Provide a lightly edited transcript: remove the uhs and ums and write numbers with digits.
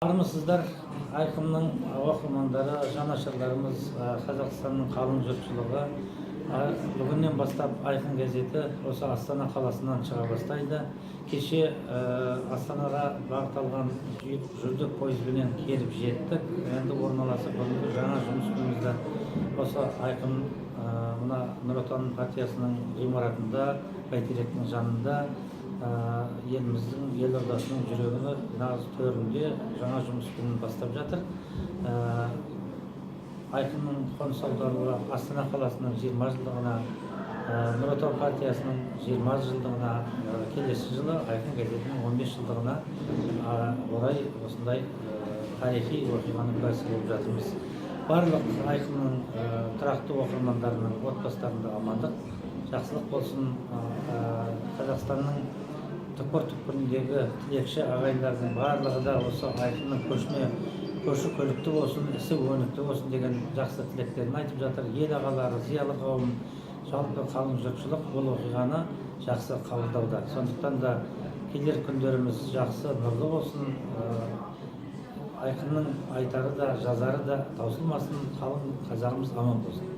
Армысыздар, Айқынның оқырмандары, жанашырларымыз, Қазақстанның қалың жұртшылығы! Бүгіннен бастап Айқын газеті осы Астана қаласынан шыға бастайды. Кеше Астанаға бағыт алған жүрдек пойызбенен келіп жеттік. Енді орналасып, бүгінгі жаңа жұмыс күнімізді осы Айқын, мына Нұр Отан партиясының ғимаратында, Бәйтеректің жанында, еліміздің елордасының жүрегінің нағыз төрінде жаңа жұмыс күнін бастап жатыр. Айқынның қоныс аударуы Астана қаласының 20 жылдығына, Нұр Отан партиясының 20 жылдығына, келесі жылы Айқын газетінің 15 жылдығына орай осындай тарихи оқиғаның куәсі болып жатырмыз. Барлық Айқынның тұрақты оқырмандарының отбасыларында амандық, жақсылық болсын. Қазақстанның түкпір түкпіріндегі тілекші ағайындардың барлығы да осы Айқынның көшіне көші көлікті болсын, ісі өнікті болсын деген жақсы тілектерін айтып жатыр. Ел ағалары, зиялы қауым, жалпы қалың жұртшылық бұл оқиғаны жақсы қабылдауда. Сондықтан да келер күндеріміз жақсы, нұрлы болсын. Айқынның айтары да, жазары да таусылмасын, қалың қазағымыз аман болсын.